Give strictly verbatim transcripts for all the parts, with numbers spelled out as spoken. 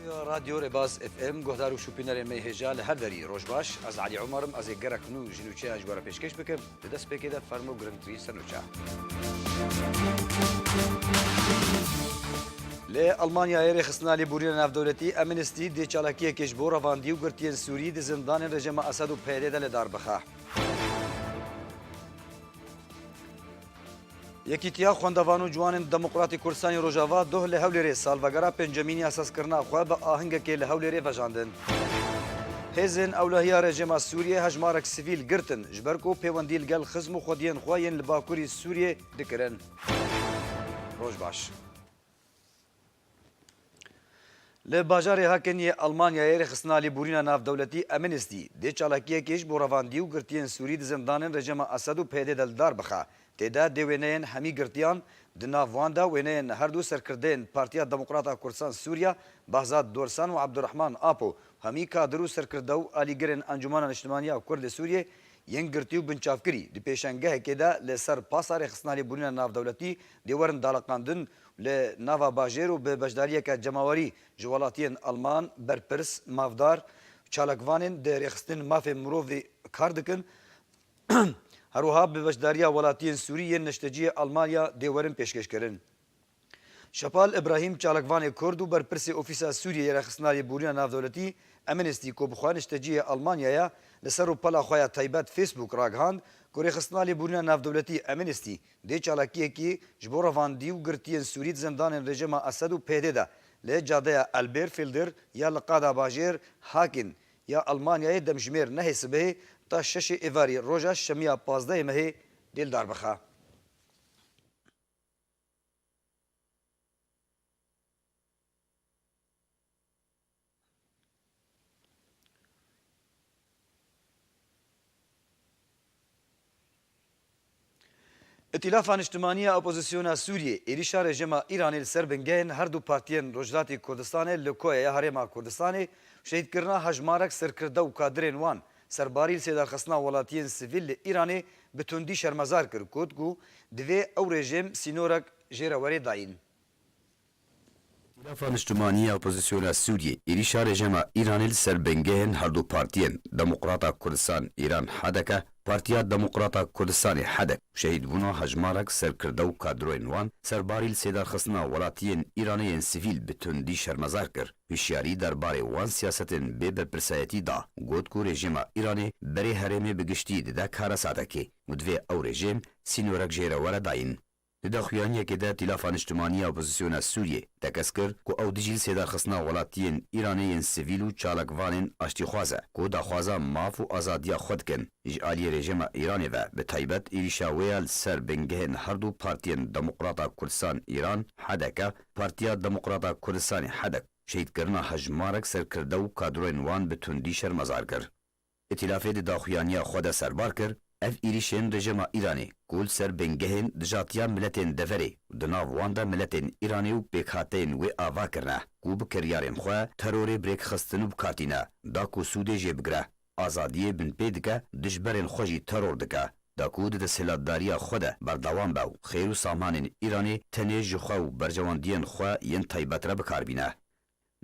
Radyo Rêbaz F M, guhdar û şopînerên me hêja li her derî, roj baş. Ez Elî Omer im, ez ê gerek nû ji nûçeyan ji we re pêşkêş bikim. Di destpêkê de fermo girngtirîn ser nûçe. Li Almanyayê rêxistina lêborîna navdewletî Amnesty dê çalakiyekê ji bo revandî û girtiyên Sûrî di zindanên rejîma Esed û P Y D de li dar bixe. Yekîtiya Xwendevan û Ciwanên Demokratîk Kurdistanê Rojava, doh li Hewlêrê salvegera pêncemîn ya sazkirina xwe bi ahingekê li Hewlêrê vejandin. Hêzên ewlehiya rejîma Sûriyê hejmarek sivîl girtin, ji ber ku pêwendî li gel xizm û xwediyên xwe yên li Bakurî Sûriyê dikirin. Roj baş. Li bajarê Haken yê Almanyayê rêxistina lêborîna navdewletî Amnesty dê çalakiyekê ji bo revandî û girtiyên Sûrî di zindanên rejîma Esed û P Y D de li dar bixe. Tê de dê wêneyên hemî girtiyan, di nav wan de wêneyên her du serkirdeyên Partiya Demokrata Kurdistan Sûriya, Behzad Dorsan û Abdurrahman Apo, hemî kadir û serkirde û alîgirên Encûmena Niştimaniya Kurd li Sûriyê yên girtî û binçavkirî di pêşengehekê de li ser pasa rêxistina lêborîna navdewletî dê werin daliqandin. Li nava bajêr û bi beşdariyeke cemawerî ji welatiyên Alman, berpirs, mafdar, çalakvanên di rêxistinên mafê mirovî kar dikin. Her wiha bi beşdariya welatiyên Sûrî yên neşteciyê Almanya dê werin pêşkêşkirin. Şepal Îbrahîm, çalakvanê Kurd û berpirsê Ofîsa Sûriyê yê Rêxistina Lêborîna Navdewletî Amnesty, ku bi xwe neşteciyê Almanya ye, li ser rûpela xwe ya taybet Facebook ragihand ku Rêxistina Lêborîna Navdewletî Amnesty dê çalakiyekî ji bo revandî û girtiyên Sûrî di zindanên rejîma Esed û P Y D de li cadeya Elberfelder ya li qada bajêr Haken ya Almanyayê demjimêr nehê sibehê ta şeşê êvarî roja şemiya pazdehê mehê dê li dar bixe. Îtîlafa Niştimanî ya Opozisyona Sûriyê êrîşa rejîma Îranê li ser bingehên her du partiyên Rojhilatê Kurdistanê li Koyeya Herêma Kurdistanê û şehîdkirina hejmarek serkirde û kadirên wan, serbarî li sêdarxistina welatiyên sivîl li Îranê bi tundî şermezar kir, got ku divê ew rejîm sînorek jê re were dayîn. Îtîlafa Niştimanî ya Opozisyona Sûriyê êrîşa rejîma Îranê li ser bingehên her du partiyên Demokrata Kurdistan Îran, H D K, Partiya Demokrata Kurdistanê, H D K, û şehîdbûna hejmarek serkirde û kadroyên wan, serbarî li sêdarxistina welatiyên Îranê yên sivîl bi tundî şermezar kir. Hişyarî derbarê wan siyasetên bê berpirsayetî da. Got ku rejîma Îranê berê herêmê bi giştî dide karesatekê û divê ew rejîm sînorek jê re were dayîn. Di daxuyaniyekê de Îtîlafa Niştimanî ya Opozisyona Sûriyê tekez kir ku ew dijî li sêdarxistina welatiyên Îranê yên sivîl û çalakvanên aştîxwaz e ku daxwaza maf û azadiya xwe dikin, ji aliyê rejîma Îranê ve bi taybet êrîşa wê ya li ser bingehên her du partiyên Demokrata Kurdistan Îran, H D K, Partiya Demokrata Kurdistanê, H D K, şehîdkirina hejmarek serkirde û kadroyên wan bi tundî şermezar kir. Îtîlafê di daxuyaniya xwe de serbar kir, ev êrîşên rejîma Îranê ku li ser bingehên dijatiya miletên deverê û di nav wan de miletên Îranê û pêkhateyên wê ava kirine ku bi kiryarên xwe terorê bi rêk xistin û bi kar tîne, da ku sûdê jê bigire, azadiyê binpê dike, dijberên xwe jî teror dike, da ku di desthilatdariya xwe de berdewam be û xêr û samanên Îranê tenê ji xwe û berjewendiyên xwe yên taybet re bi kar bîne.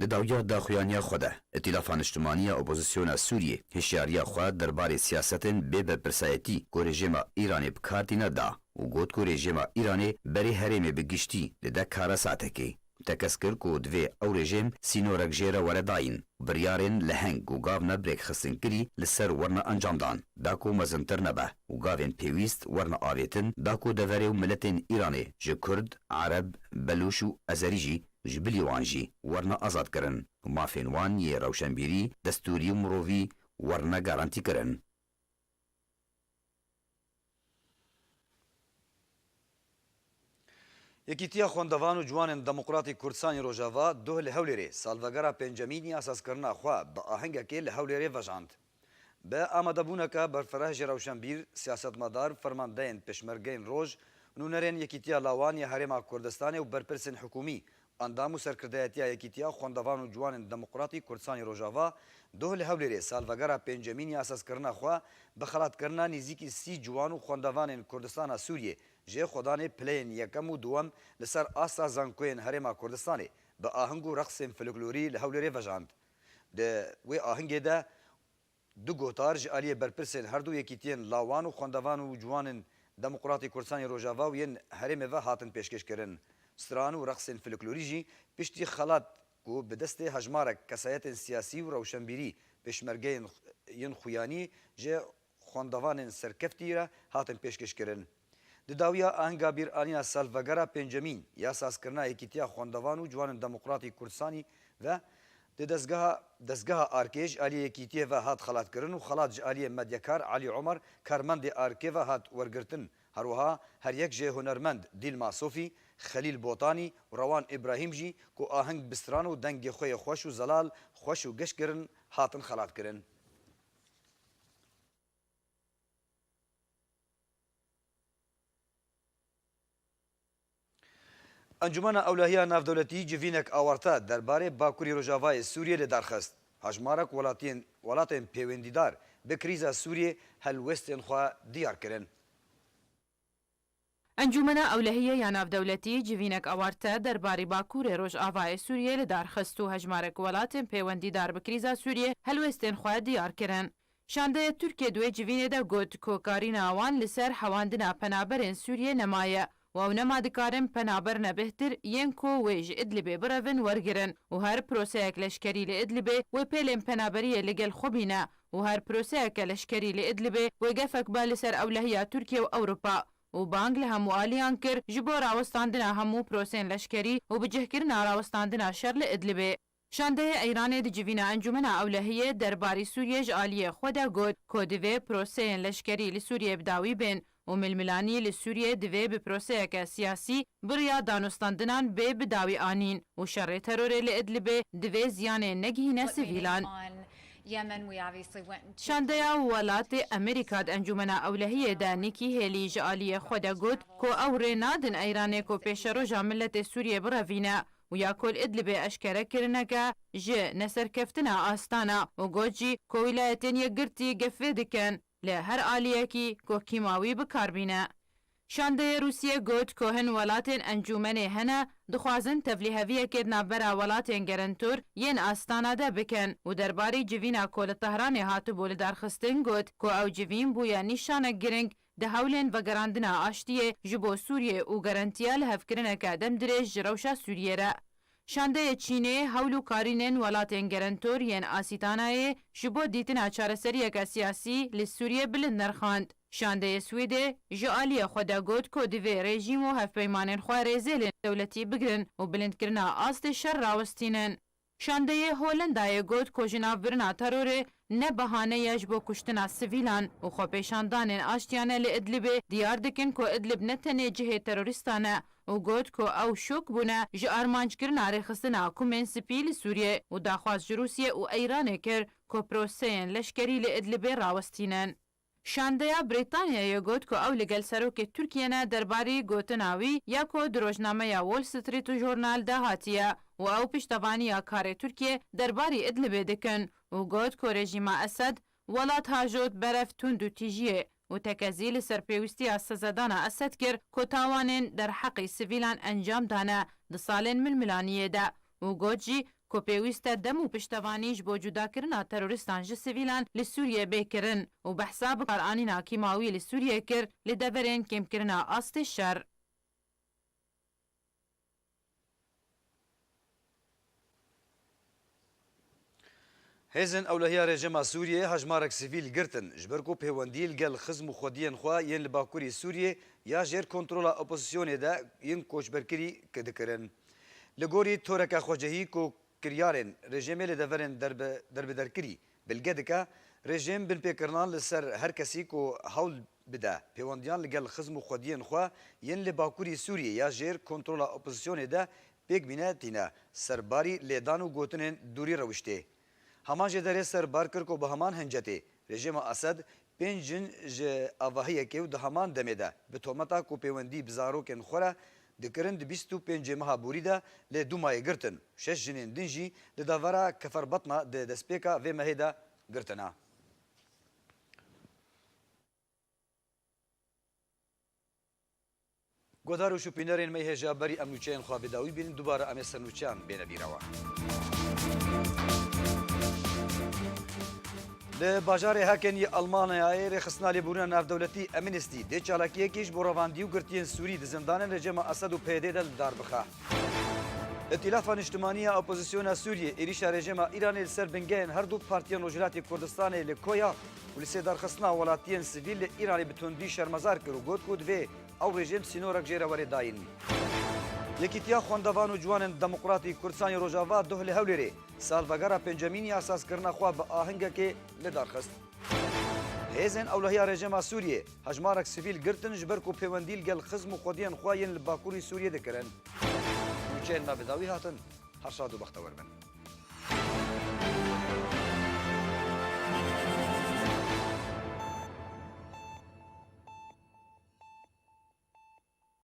Di dawiya daxuyaniya xwe de, Îtîlafa Niştimanî ya Opozisyona Sûriyê hişyariya xwe derbarê siyasetên bê berpirsayetî ku rejîma Îranê bi kar tîne da û got ku rejîma Îranê berê herêmê bi giştî dide karesatekê. Tekez kir ku divê ew rejîm sînorek jê re were dayîn, biryarên leheng û gav ne bi rêkxistinkirî li ser werine encamdan, da ku mezintir nebe û gavên pêwîst werine avêtin, da ku deverê û miletên Îranê ji Kurd, Ereb, Belûş û Ezerî jî ji bilî wan jî werine azadkirin û mafên wan yê rewşenbîrî, destûrî û mirovî werine garantîkirin. Yekîtiya Xwendevan û Ciwanên Demokratîk Kurdistanê Rojava, doh li Hewlêrê, salvegera pêncemîn ya sazkirina xwe bi ahengekê li Hewlêrê vejand. Bi amadebûneke berfireh ji rewşenbîr, siyasetmedar, fermandeyên pêşmergeyên roj, nûnerên Yekîtiya Lawan ya Herêma Kurdistanê û berpirsên hikûmî, endam û serkirdeyetiya Yekîtiya Xwendevan û Ciwanên Demokratîk Kurdistanê Rojava, doh li Hewlêrê salvegera pêncemîn ya sazkirina xwe bi xelatkirina nêzîkî sî ciwan û xwendevanên Kurdistana Sûriyê jê xwedanê pileyên yekem û duwem li ser asta zankoyên Herêma Kurdistanê bi ahing û reqsên folklorî li Hewlêrê vejand. Di wê ahingê de du gotar ji aliyê berpirsên her du yekîtiyên lawan û xwendevan û ciwanên Demokratîk Kurdistanê Rojava û yên herêmê ve hatin pêşkêşkirin. Stran û reqsên folklorî jî piştî xelat ku bi destê hejmarek kesayetên siyasî û rewşenbîrî, pêşmergeyên yên xuyanî ji xwendevanên serkeftî re hatin pêşkêşkirin. Di dawiya ahinga bîranîna salvegera pêncemîn ya sazkirina Yekîtiya Xwendevan û Ciwanên Demokratîk Kurdistanî ve di dezgeha, dezgeha Arkê ji aliyê Yekîtiyê ve hat xelatkirin û xelat ji aliyê medyakar Elî Omer, karmendê Arkê ve hat wergirtin. Her wiha her yek jê hunermend Dîlma Sofî, Xelîl Botanî û Rewan Îbrahîm jî ku aheng bi stran û dengê xwe yê xweş û zelal xweş û geş kirin, hatin xelatkirin. Encûmena Ewlehiya Navdewletî civînek awarte derbarê Bakurê Rojavayê Sûriyê li dar xist. Hejmarek welatiyên, welatên pêwendîdar bi krîza Sûriyê helwestên xwe diyar kirin. Encûmena Ewlehiyê ya Navdewletî civînek awarte derbarê Bakurê Rojavayê Sûriyê li dar xist û hejmarek welatên pêwendîdar bi krîza Sûriyê helwestên xwe diyar kirin. Şandeya Tirkiyê di wê civînê de got ku karîna wan li ser hewandina penaberên Sûriyê nemaye û ew nema dikarin penaber ne bêhtir yên ku wê ji Idlibê birevin wergirin û her proseyek leşkerî li Idlibê wê pêlên penaberiyê li gel xwe bîne û her proseyeke leşkerî li Idlibê wê gefek be li ser ewlehiya Tirkiye û Ewropa û bang li hemû aliyan kir ji bo rawestandina hemû prosên leşkerî û bicihkirina rawestandina şer li Idlibê. Şandeyê Îranê di civîna Encûmena Ewlehiyê derbarî Sûriyê ji aliyê xwe de got ku divê proseyên leşkerî li Sûriyê bi dawî bên û milmilanî li Sûriyê divê bi proseyeke siyasî bi riya danûstandinan bê bi dawî anîn û şerê terorê li Idlibê divê ziyanê negihîne sivîlan. Şandeya Welatê Amerîka di Encûmena Ewlehiyê de Nikî Hêlî ji aliyê xwe de got ku ew rê nadin Îranê ku pêşeroja miletê Sûriyê birevîne û ya ku li Idlibê eşkere kirineke ji neserkeftina astana û got jî ku Wîlayetên Yekgirtî gefê dikin li her aliyekî ku kîmawî bi kar bîne. Şandeyê Rûsiyê got ku hin welatên encûmenê hene dixwazin tevlîheviyekê di navbera welatên gerentor yên astana de bikin û derbarî civîna ku li Tehranê hatibû lidarxistin got ku ew civîn bûye nîşanek giring di hewlên vegerandina aştiyê ji bo Sûriyê û garantiya lihevkirineke demdirêj ji rewşa Sûriyê re. Şandeyê Çînê hewl û karînên welatên gerentor yên Asîtanayê ji bo dîtina çareseriyeke siyasî li Sûriyê bilind nirxand. Şandeyê Swêdê ji aliyê xwe de got ku divê rejîm û hevpeymanên xwe rêzêlên dewletî bigirin û bilindkirina astê şer rawestînin. Şandeyê Holendayê got ku jinavbirina terorê ne bahane ye ji bo kuştina sivîlan û xwepêşandanên aştiyane li Idlibê diyar dikin ku Idlib ne tenê cihê terorîstan e û got ku ew şok bûne ji armanckirina rêxistina Kumên Spî li Sûriyê û daxwaz ji Rûsiyê û Îranê kir ku proseyên leşkerî li Idlibê rawestînin. Şandeya Brîtanyayê got ku ew li gel serokê Tirkiyê ne derbarî gotina wî ya ku di rojnameya Wall Street Journal de hatiye û ew piştevaniya karê Tirkiyê derbarî Idlibê dikin û got ku rejîma Esed welat hajot berev tund û tîjiyê û tekezî li ser pêwîstiya sezedana Esed kir ku tawanên derheqî sivîlan encam dane di salên milmilaniyê de û got jî ku pêwîst e dem û piştevanî ji bo cudakirina terorîstan ji sivîlan li Sûriyê bê kirin û behsa bikaranîna kîmawî li Sûriyê kir li deverên kêmkirina astê şer. Hêzên ewlehiya rejîma Sûriyê hejmarek sivîl girtin, ji ber ku pêwendî li gel xizm û xwediyên xwe yên li bakurî Sûriyê ya jêr kontrola opozisyonê de yên koçberkirî dikirin. Li gorî toreke xwecihî ku kiryarên rejîmê li deverên derbe-, derbiderkirî bilge dike, rejîm binpêkirinan li ser her kesî ku hewl bide pêwendiyan li gel xizm û xwediyên xwe yên li bakurî Sûriyê ya jêr kontrola opozisyonê de pêk bîne tîne ser barî lêdan û gotinên dûrî rewiştê. Heman jêderê ser bar kir ku bi heman hincetê rejîma Esed pênc jin ji avahiyekê û di heman demê de bi tometa ku pêwendî bi zarokên xwe re dikirin di bîst û pêncê meha borî de lê dûmayê girtin. Şeş jinên din jî di davera Keferbatna di destpêka vê mehê de girtine. Guhdar û şopînerên me hêja berî em nûçeyên xwe bi dawî bînin, dubare em ê ser nûçeyan bêne bîrewa. Li bajarê Heken yê Almanyayê rêxistina lêborîna navdewletî Amnesty dê çalakiyekî ji bo revandî û girtiyên Sûrî di zindanên rejêma Esed û P Y D de li dar bixe. Îtîlafa Niştimanî ya Opozisyona Sûriyê êrîşa rejêma Îranê li ser bingehên her du partiyên Rojhilatê Kurdistanê li Koya û li sêdarxistina welatiyên sivîl li Îranê bi tundî şermezar kir û got ku divê ew rejîm sînorek jê re were dayîn. Yekîtiya Xwendevan û Ciwanên Demokratî Kurdistanê Rojava duh li Hewlêrê salvegera pêncemîn ya sazkirina xwe bi ahengekê li dar xist. Hêzên ewlehiya rejîma Sûriyê hejmarek sivîl girtin, ji ber ku pêwendî li gel xizm û xwediyên xwe yên li Bakurê Sûriyê dikirin. Nûçeyên me bi dawî hatin, her şad û bextewer bin.